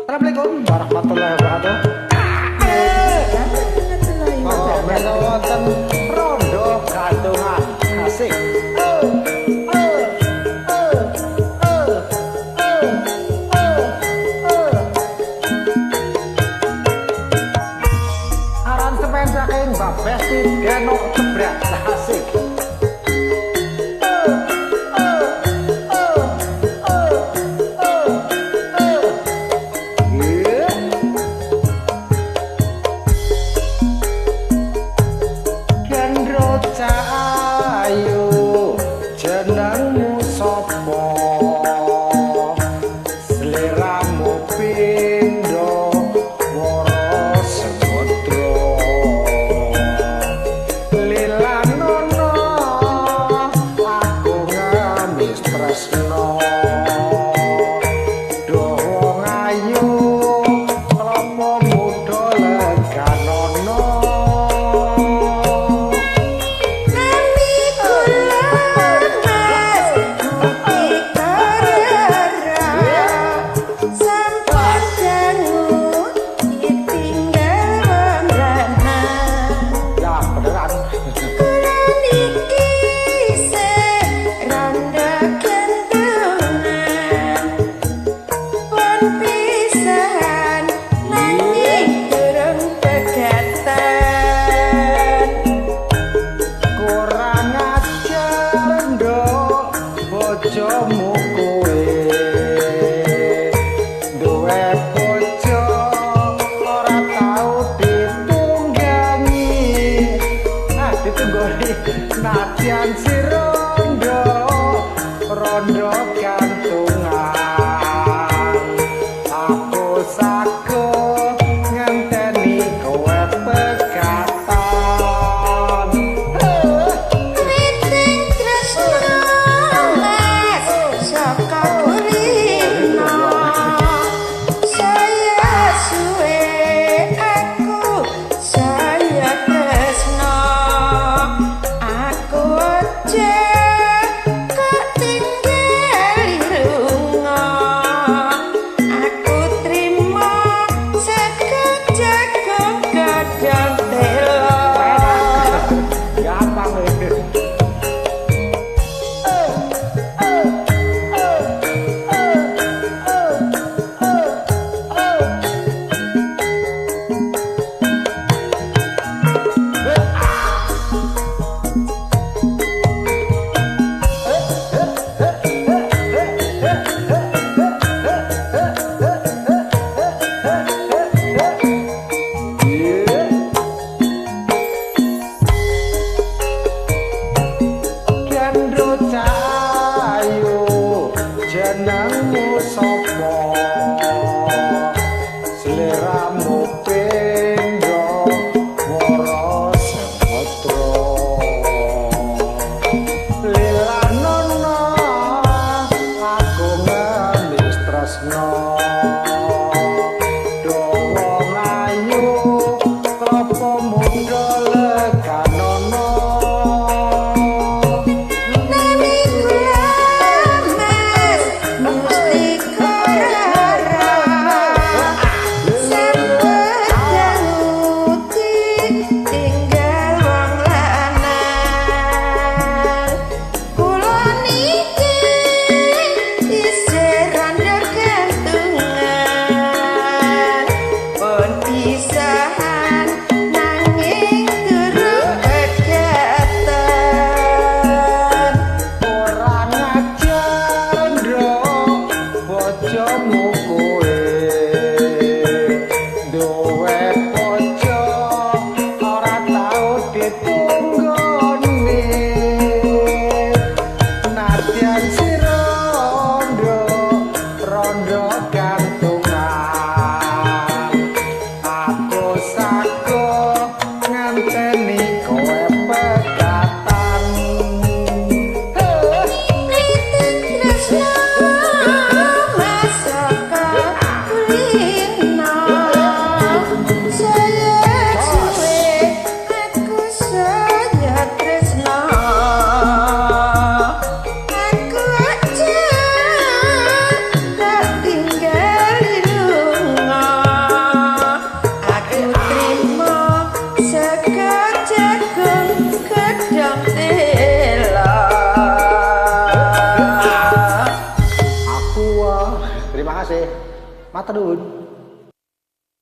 Assalamualaikum warahmatullahi wabarakatuh. Monggo wonten rondo gantungan asik. Aransemen saking Mbak Besti Denok Jebret asik. Ayu jenengmu sapa, sliramu pindha wara samudra, lilanono aku ngemis tresno, duh wong ayu klapa muda leganono. Bojomu kowe duwe bojo ora tau ditunggangi, ah ditunggoni nadyan si rondo rondo gantungan, aku sago ngenteni kowe pegatan. Jenengmu sapa, sliramu pindha wara samudra, lilanono aku ngemis tresno, duh wong ayu klapa muda leganono. Bojomu kowe duwe bojo ora tau ditunggoni, nadyan si rondo rondo gantungan, aku sago ngenteni kowe pegatan. Aku aja tak tinggal. Terima kasih. Matur nuwun.